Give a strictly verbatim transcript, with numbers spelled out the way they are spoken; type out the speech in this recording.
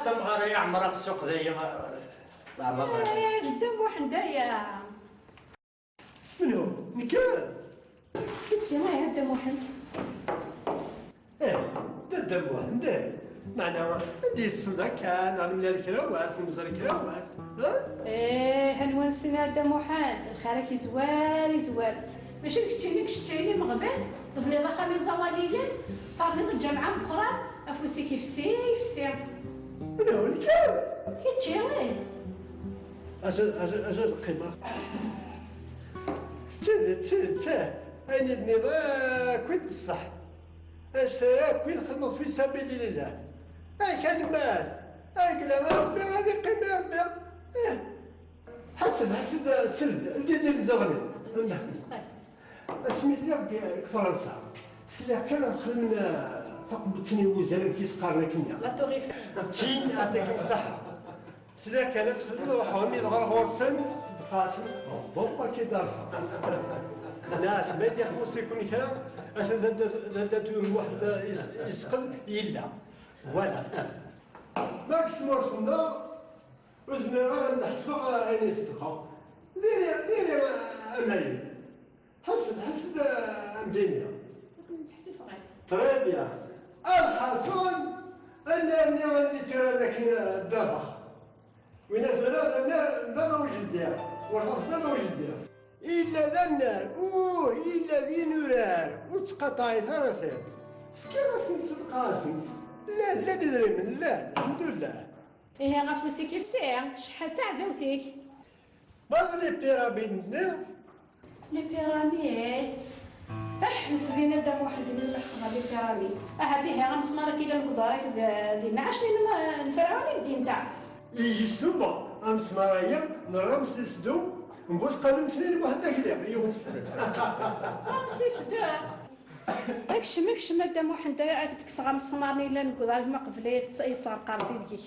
Amɣar ay ɛemreɣ ssuq dayem, leɛmer. Eh, d Dda Muḥend aya. Menhu? Nekk? Kečči, ih, a Dda Muḥend. Eh, d Dda Muḥend, eh. Meɛna, anda yessuda kan, neɣ nemlal kra wass, nemẓer kra wass, ha? Eh, anwa nessen a Dda Muḥend, lxir-ak izwar, izwar. Mačči d keččini, keččini meɣbal, tebniḍ axxam iẓawaliyen, terniḍ lǧameɛ ameqqran, afus-ik ifsi, ifsi. Menhu, nekk? Kečči, ih. Acu, acu, acu ad qqimeɣ? D tidet, d tidet, ih. Ayen i d-tenniḍ akk d ṣṣeḥ. Anect-a akk i nxeddmeḍ fi sabilillah. Ak anemmal. Agla a Rebbi, ad iqqim a Rebbi. Ih. Ḥaseb, ḥaseb, sel-d, ldi-d imeẓẓuɣen-im. Asmi lliɣ deg, deg Fransa, sliɣ kan ad xedmen, eh, taqbett-nni n wuzal, amek i s-qqaren akkenni. La Tour Eiffel. Ččin, yeɛṭikem ṣṣeḥḥa. Sliɣ kan ad xedmen, ruḥeɣ mi dɣa ɣur-sen, qqasen, bon, waki d-arfa. Nɛat, ma yella ixuṣ-iken kra, atan d, d, d, d, d, Muḥend is-, isqed, yella. Voilà. Ma deg tmurt-nneɣ, ur zmireɣ ara ad ḥesbeɣ ayen i ṣeddqeɣ. Diri, diri, a Mayel. Ḥess-d, ḥess-d, a Mdini. Très bien. Alḥaṣun, ad nerni ad nitran akken ddabex. Wina tura d annar n baba ujeddi, waṭer n baba ujeddi. Illa d annar, uh, illa d inurar, ur ttqaṭaɛit ara tiṭ. Fkiɣ-asen ṣedqa-asen. Llan, llan idrimen, llan, lḥemdullah. Ihi ɣef ul-ik ifsi, cḥal d taɛdawt-ik. Ma d les pyramides-nni? Les pyramides? Ḥbes din a Dda Muḥend, mi lḥeqḍa les pyramides. Ahat ihi amesmar-agi yellan deg uḍar-ik d, d inɛac n, n Ferɛun i ddin-nteɣ. Et justement, amesmar-agi nerra-m s lesdum n Buseqqalu n Tnini Muḥend Akli, yiwen s. Am si sdum. Kcem, kcem a Dda Muḥend, ad k-d-kkseɣ amesmar-nni yellan deg uḍar-ik, ma qbel i yesserqar deg-k.